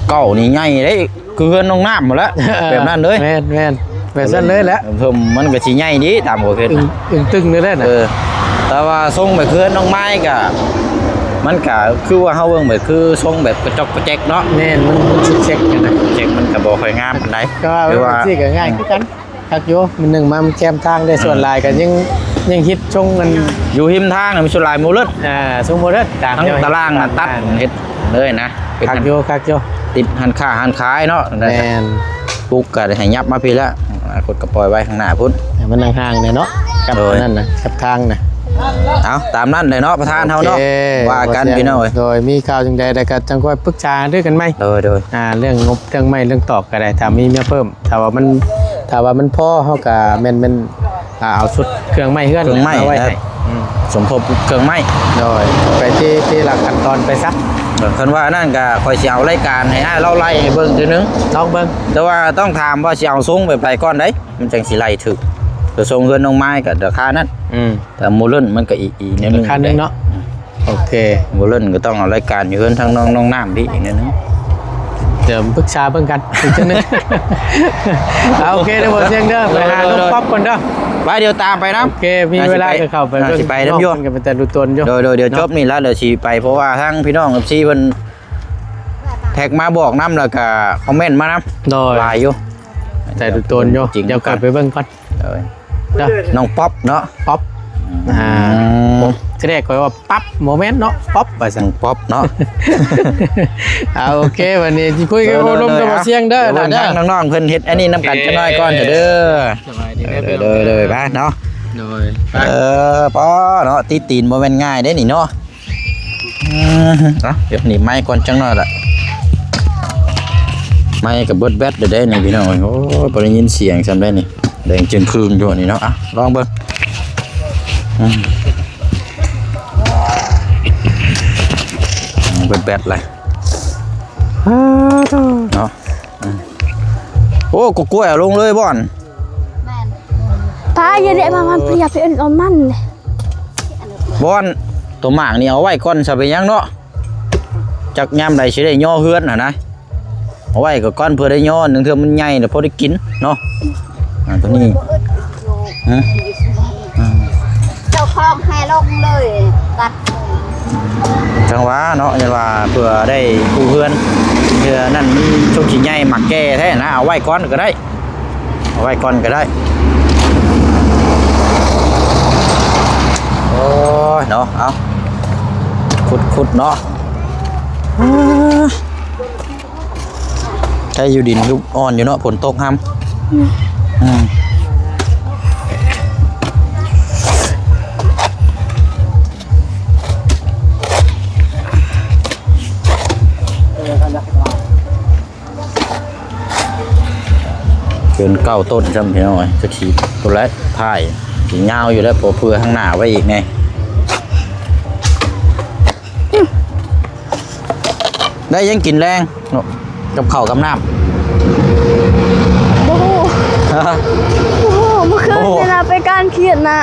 ເກົ້ານີ້ໃຫຍ່ເດ້ ຄືເຮືອນນ້ອງນ້ຳຫັ້ນແຫຼະ ເອີ ແບບນັ້ນເລີຍ ແມ່ນໆ ແບບນັ້ນເລີຍແຫຼະ ເອີ ເພິ່ນມັນກໍຊິໃຫຍ່ດີຕາມຂົວເຂດ ອຶ້ງ ອຶ້ງຕຶ້ງເລີຍແຫຼະນະ ເອີ ແຕ່ວ່າຊົງແບບເຮືອນນ້ອງໄມ້ກໍ ມັນກໍຄືວ່າເຮົາເບິ່ງແບບຄືຊົງແບບກະຈອກກະແຈກເນາະ ແມ່ນ ມັນ ມັນຊິກແຊັກຫັ້ນນະ ແຈັກມັນກໍບໍ່ຄ່ອຍງາມປານໃດ ກໍວ່າ ຄືວ່າ ມັນຊິກໍງ່າຍຄືກັນ ຄັກຢູ່ ມັນໜຶ່ງມາມັນແຄມທາງເດ້ ອືມ ສ່ວນຫຼາຍກໍຍັງ ຍັງຮິດຊົງອັນ ຢູ່ຮິມທາງນະ ມັນສ່ວນຫຼາຍໂມເດີນ ອ່າ ຊົງໂມເດີນ ຕາມ ທັງຕາລາງນະ ເຈົ້າເຮັດ ຕັດເຮັດເລີຍນະ ເປັນ ຄັກຢູ່ ຄັກຢູ່ ຕິດຮ້ານຄ້າຮ້ານຂາຍເນາະ ແມ່ນ ປຸກກໍໃຫ້ຫຍັບມາພີ້ລະ ອະນາຄົດກໍປ່ອຍໄວ້ຂ້າງໜ້າພຸ້ນ ໃຫ້ມັນຫ່າງໆແດ່ເນາະ ກັບ ໂດຍ ອັນນັ້ນນະ ກັບທາງນະ ເອົາ ຕາມນັ້ນແຫຼະເນາະ ປະທານເຮົາເນາະ ໂອເຄ ວ່າກັນພີ່ນ້ອງເອີຍ ໂດຍ ມີຂ່າວຈັ່ງໃດແລ້ວກໍຈັ່ງຄ່ອຍປຶກສາຫາລືກັນໃໝ່ ໂດຍ ໂດຍ ອ່າ ເລື່ອງງົບ ເລື່ອງໄມ້ ເລື່ອງຕອກກໍໄດ້ ຖ້າມີມາເພີ່ມ ຖ້າວ່າມັນ ຖ້າວ່າມັນພໍ ເຮົາກໍແມ່ນ ແມ່ນ ອ່າ ເອົາຊຸດເຄື່ອງໄມ້ເຮືອນ ເຄື່ອງໄມ້ ມາໄວ້ໃຫ້ ອືມ ສົມທົບເຄື່ອງໄມ້ ໂດຍ ໄປທີ່ ທີ່ຫຼັກຂັ້ນຕອນໄປຊະ ເອີ ຄັນວ່ານັ້ນກໍຂ້ອຍຊິເອົາລາຍການໃຫ້ອ້າຍລາວໄລ່ໃຫ້ເບິ່ງເທື່ອໜຶ່ງ ລອງເບິ່ງ ແຕ່ວ່າຕ້ອງຖາມວ່າຊິເອົາຊົງແບບໃດກ່ອນໃດ ມັນຈັ່ງຊິໄລ່ຖືກ ແຕ່ຊົງເຮືອນນ້ອງໄມ້ກໍລາຄານັ້ນ ອືມ ແຕ່ໂມເດີນມັນກໍອີກ ອີກແນວໜຶ່ງ ລາຄາໜຶ່ງເນາະ ອືມ ໂອເຄ ບໍ່ເລີ້ນກໍຕ້ອງເອົາລາຍການຢູ່ເຮືອນທາງນ້ອງ ນ້ອງນ້ຳພີ້ອີກໜ້ອຍໜຶ່ງ ດຽວປຶກສາເບິ່ງກັນອີກເທື່ອໜຶ່ງ. ເອົາ ໂອເຄເດີ ບໍ່ສຽງເດີ ໄປຫານ້ອງປັອບກ່ອນເດີ. ໄປ ດຽວຕາມໄປນຳ. ໂອເຄ ມີເວລາກໍເຂົ້າໄປເບິ່ງ ຊິໄປນຳຢູ່ ເພິ່ນກໍເປັນຕາລຸຕົນຢູ່. ໂດຍໆ ດຽວຈົບນີ້ລະ ດຽວຊິໄປ ເພາະວ່າທາງພີ່ນ້ອງເອັຟຊີເພິ່ນ ແທັກມາບອກນຳ ແລ້ວກະຄອມເມັນມານຳ ໂດຍ ຫຼາຍຢູ່ ແຕ່ໂຕນຢູ່ ຈະເຂົ້າໄປເບິ່ງກ່ອນ ໂດຍ ເດີ ນ້ອງປັອບເນາະ ປັອບ ອືມ ອ່າ ທີແລກຂ້ອຍວ່າປັບ ບໍ່ແມ່ນເນາະ ປັອບວ່າຊັ້ນ ນ້ອງປັອບເນາະ. ເອົາ ໂອເຄ ວັນນີ້ຊິຄຸຍກັບ ໂດຍໆ ໂອ້ລົມກັບ ໂດຍໆ ບ່າວຊຽງເດີ ດຽວເບິ່ງ ເດີ ທາງນ້ອງໆເພິ່ນເຮັດອັນນີ້ນຳກັນຈັກໜ້ອຍກ່ອນເດີ. ສະບາຍດີເດີ ໂດຍໆ ໂດຍ ໄປເນາະ ໂດຍ ໄປ ເອີ ປ້ອເນາະ ຕິດຕີນບໍ່ແມ່ນງ່າຍເດ້ນີ້ເນາະ. ອືມ ເອົາ ດຽວໜີບໄມກ່ອນຈັກໜ້ອຍລະ ໄມກໍເບິດແບັດແລ້ວເດ້ນີ້ພີ່ນ້ອງ. ໂອ້ຍ ບໍ່ໄດ້ຍິນສຽງຊ້ຳໄດ໋ນີ້ ແດງຈຶ່ງຄຶ່ງຢູ່ນີ້ເນາະ. ເອົາ ລອງເບິ່ງ ອືມ ເບິດແບັດແລ້ວ ເນາະ. ອືມ ໂອ້ ກໍກ້ວຍເອົາລົງເລີຍບ່ອນ ແມ່ນ ປ້າ ຢ່າໄດ້ມາ ມາ ຢ່າໄປເອີ້ນເອົາມັນເດ້ ບ່ອນ ໂຕໝາກນີ້ເອົາໄວ້ກ່ອນຊະ ເປັນຫຍັງເນາະ ຈັກຍາມໃດຊິໄດ້ຍໍເຮືອນຫັ້ນນະ ເອົາໄວ້ກໍກ່ອນ ເພື່ອໄດ້ຍໍ ໜຶ່ງເທື່ອມັນໃຫຍ່ແລ້ວພໍໄດ້ກິນເນາະ. ອ່າ ໂຕນີ້ ຮະ ອ່າ ເຈົ້າຂອງໃຫ້ລົງເລີຍ ຕັດ ຈັ່ງຫວາເນາະ ຢ້ານວ່າເພື່ອໄດ້ປູເຮືອນ ເທື່ອນັ້ນມັນຊົກຊິໃຫຍ່ໝາກແກ່ແທ້ນະ ເອົາໄວ້ກ່ອນກໍໄດ້ ເອົາໄວ້ກ່ອນກໍໄດ້. ໂອ້ຍເນາະ ເອົາ ຂຸດໆເນາະ ໃຊ້ຢູ່ດິນຄືອ່ອນຢູ່ເນາະ ຝົນຕົກຫ້ຳ ອືມ ອືມ. ເກີນເກົ້າຕົ້ນຊ້ຳພີ່ນ້ອງເອີຍ ຈັກຊິພຸ້ນແຫຼະ ຖ່າຍຊິຍາວຢູ່ແລ້ວ ພໍເພື່ອທາງໜ້າໄວ້ອີກແດ່. ໄດ້ຫຍັງກິນແລງເນາະ ກັບເຂົ້າກັບນ້ຳ? ບໍ່ຮູ້ ຮະ ບໍ່ຮູ້ ມື້ຄືນນີ້ນະ ໄປການຂຽດນະ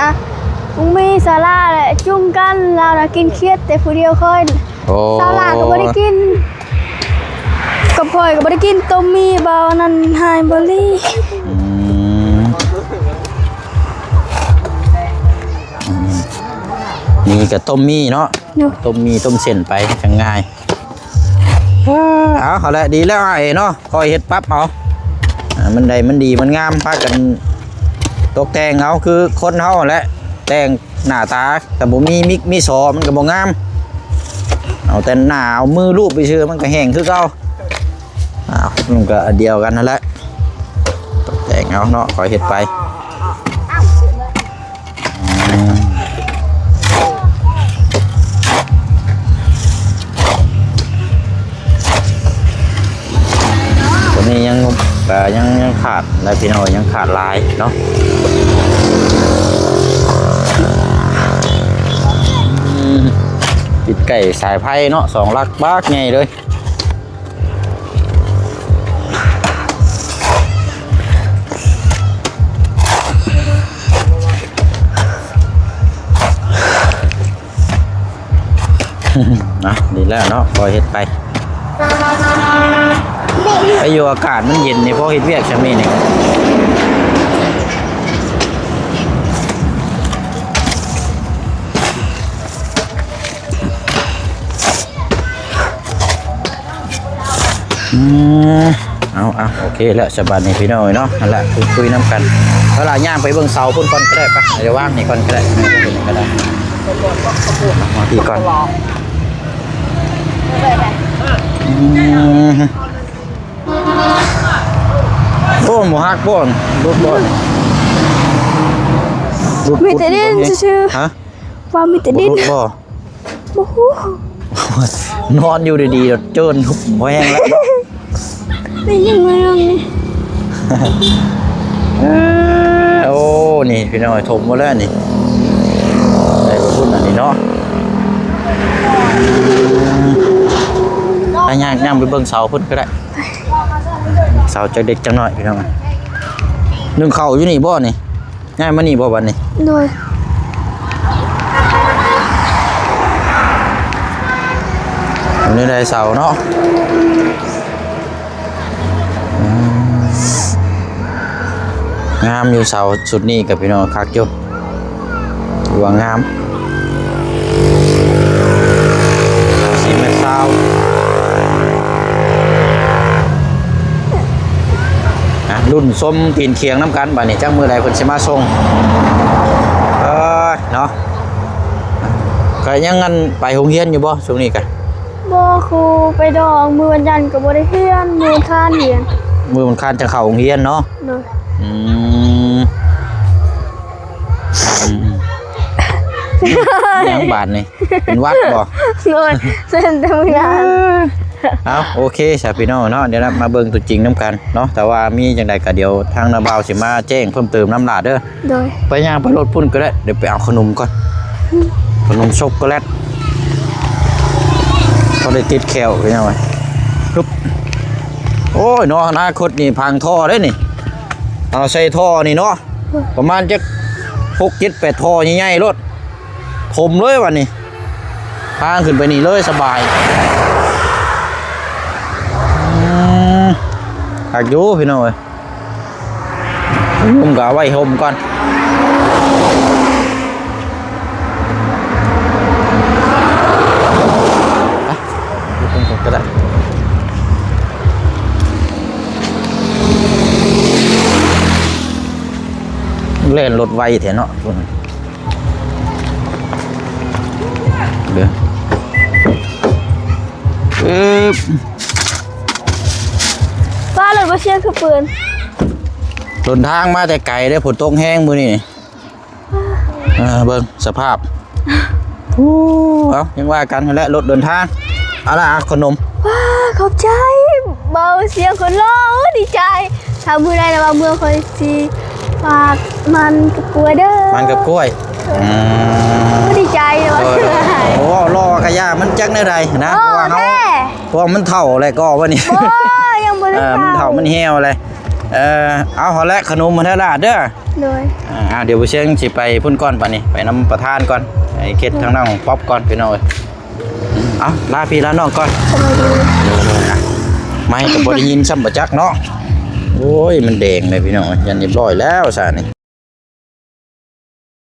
ມີສາລາແຫຼະ ຈຸ່ມກັນ ລາວນະກິນຂຽດແຕ່ຜູ້ດຽວ ຂ້ອຍ ໂອ້ ສາລາກໍບໍ່ໄດ້ກິນ ກັບຂ້ອຍກໍບໍ່ໄດ້ກິນ ຕົ້ມໝີ່ບ່າວນັ້ນ ຫາຍບໍ່ລີ. ອືມ ອືມ ນີ້ກໍຕົ້ມໝີ່ເນາະ ໂດຍ ຕົ້ມໝີ່ຕົ້ມເສັ້ນໄປຈັ່ງງ່າຍ. ເອົາ ເອົາແຫຼະ ດີແລ້ວອ້າຍເນາະ ຄ່ອຍເຮັດປັບເອົາ ອ່າ ມັນໄດ້ ມັນດີ ມັນງາມ ພາກັນຕົກແຕ່ງເອົາ ຄືຄົນເຮົາຫັ້ນແຫຼະ ແຕ່ງໜ້າຕາ ຖ້າບໍ່ມີມິກມີສໍ ມັນກໍບໍ່ງາມ ເອົາແຕ່ໜ້າ ເອົາມືລູບໄປຊື່ ມັນກໍແຫ້ງຄືເກົ່າ. ອ້າວ ມັນກໍອັນດຽວກັນຫັ້ນແຫຼະ ຕົກແຕ່ງເອົາເນາະ ຄ່ອຍເຮັດໄປ. ອືມ ຕົວນີ້ຍັງ ກໍຍັງ ຍັງຂາດຫຼາຍພີ່ນ້ອງ ຍັງຂາດຫຼາຍເນາະ. ອືມ ຕິດໃກ້ສາຍໄຟເນາະ ສອງຫຼັກບັກໃຫຍ່ເລີຍ. ນະ ດີແລ້ວເນາະ ຄ່ອຍເຮັດໄປ ໄປຢູ່ອາກາດມັນເຢັນນີ້ ພໍເຮັດວຽກຊ່ຳນີ້ນີ້. ອືມ ເອົາ ເອົາ ໂອເຄແລ້ວ ສະບາຍດີພີ່ນ້ອງເອີຍເນາະ ຫັ້ນແຫຼະ ຄຸຍໆນຳກັນ ເວລາຍ່າງໄປເບິ່ງເສົາພຸ້ນກ່ອນກໍໄດ້ ໄປ ດຽວວາງນີ້ກ່ອນກໍໄດ້ ກໍໄດ້ ມາພີ້ກ່ອນ ອືມ ໂອ້ ບໍ່ຫັກບໍ່ ຫຼຸດບໍ່ ຫຼຸດ ມີແຕ່ດິນຊື່ໆ ຮະ? ວ່າມີແຕ່ດິນ ບໍ່ ບໍ່ຮູ້ ນອນຢູ່ດີໆ ເຈີນ ບໍ່ແຮງແລ້ວ ໄດ້ຍິນມານຳນີ້ ເອີ ໂອ້ ນີ້ພີ່ນ້ອງ ຖົມໝົດແລ້ວນີ້ ໄດ້ບໍ່ພຸ້ນອັນນີ້ເນາະ ໄປຍ່າງ ຍ່າງໄປເບິ່ງເສົາພຸ້ນກໍໄດ້ ເສົາຈັກເລັກຈັກນ້ອຍພີ່ນ້ອງ ໜຶ້ງເຂົ້າຢູ່ນີ້ບໍ່ນີ້? ຍ້າຍມານີ້ບໍ່ບັດນີ້? ໂດຍ. ນີ້ໄດ້ເສົາເນາະ ອືມ ງາມຢູ່ເສົາຊຸດນີ້ກັບພີ່ນ້ອງ ຄັກຢູ່ ຖືວ່າງາມ ສີ່ແມັດຊາວ ອ່ະ ລຸ້ນຊົມຕີນຂຽງນຳກັນ ບາດນີ້ຈັກມື້ໃດເພິ່ນຊິມາສົ່ງ ເອີ ເນາະ ກະຍັງອັນໄປໂຮງຮຽນຢູ່ບໍ່ຊ່ວງນີ້ກະ? ບໍ່ ຄູໄປດອງ ມື້ວັນຈັນກໍບໍ່ໄດ້ຮຽນ ມື້ອັງຄານຮຽນ ມື້ວັນອັງຄານຈັ່ງເຂົ້າໂຮງຮຽນເນາະ ໂດຍ ອືມ ອືມ ຫຍັງບາດນີ້ ເປັນຫວັດບໍ່? ໂດຍ ເຊັນແຕ່ມື້ນານ ເອົ້າ ໂອເຄຊະພີ່ນ້ອງເນາະ ດຽວມາເບິ່ງຕົວຈິງນຳກັນເນາະ ແຕ່ວ່າມີຈັ່ງໃດກໍດຽວທາງນ້າບ່າວຊິມາແຈ້ງເພີ່ມເຕີມນຳຫຼ້າເດີ. ໂດຍ ໄປຍ່າງໄປລົດພຸ້ນກໍໄດ້ ດຽວໄປເອົາຂະໜົມກ່ອນ ຂະໜົມຊັອກໂກແລັດ ພໍໄດ້ຕິດແຂ້ວພີ່ນ້ອງເອີຍ ຮຶບ ໂອ້ຍເນາະ ອະນາຄົດນີ້ພັງທໍ່ເດ້ນີ້ ເອົາໃສ່ທໍ່ນີ້ເນາະ ປະມານຈັກຫົກເຈັດແປດທໍ່ໃຫຍ່ໆໂລດ ຖົມເລີຍບາດນີ້ ທາງຂຶ້ນໄປນີ້ເລີຍສະບາຍ ອືມ ຄັກຢູ່ພີ່ນ້ອງເອີຍ. ຫຸ່ມກໍເອົາໄວ້ຫົ່ມກ່ອນ ໄປ ໄປກ່ອນກໍໄດ້ ແລ່ນລົດໄວແທ້ເນາະ ເດີ ອຶບ ຟ້າລົດບໍ່ຊຽງຄືປືນ ເດີນທາງມາແຕ່ໄກເດ້ ຝົນຕົກແຮງມື້ນີ້ ເອີ ເບິ່ງສະພາບ ໂອ້ ເອົາ ຍັງວ່າກັນຫັ້ນແຫຼະ ລົດເດີນທາງ ເອົາລະ ຂະໜົມ ວ້າ ຂອບໃຈ ເບົາສຽງຄົນຫຼໍ່ ໂອ້ ດີໃຈ ຖ້າມື້ໃດລະວ່າເມືອ ຂ້ອຍຊິຝາກມັນກັບກ້ວຍເດີ ມັນກັບກ້ວຍ ເອີ ອືມ ໂອ້ ດີໃຈເລີຍ ໂດຍ ໂອ້ ຫຼໍ່ກະຢ່າ ມັນຈັກແນວໃດນະ ເອີ ເພາະວ່າເຮົາ ແທ້ ເພາະວ່າມັນເຖົ້າແລ້ວກໍວ່ານີ້ ບໍ່ ຍັງບໍ່ໄດ້ ເອີ ມັນເຖົ້າ ເຖົ້າ ມັນແຫ້ວແລ້ວ ເອີ ເອົາຫັ້ນແຫຼະ ຂະໜົມຫັ້ນແຫຼະຫຼ້າເດີ ໂດຍ ອ່າ ດຽວບໍ່ຊຽງຊິໄປພຸ້ນກ່ອນ ບາດນີ້ໄປນຳປະທານກ່ອນ ໄປເຮັດທາງນ້ອງປັອບກ່ອນ ພີ່ນ້ອງເອີຍ ເອົາ ລາພີ່ລານ້ອງກ່ອນ ສະບາຍດີ ໂດຍໆ ອ່ະ ໄມກໍບໍ່ໄດ້ຍິນຊ້ຳ ບໍ່ຈັກເນາະ ໂອ້ຍ ມັນແດງເລີຍ ພີ່ນ້ອງເອີຍ ຢ້ານຮຽບຮ້ອຍແລ້ວຊະນີ້.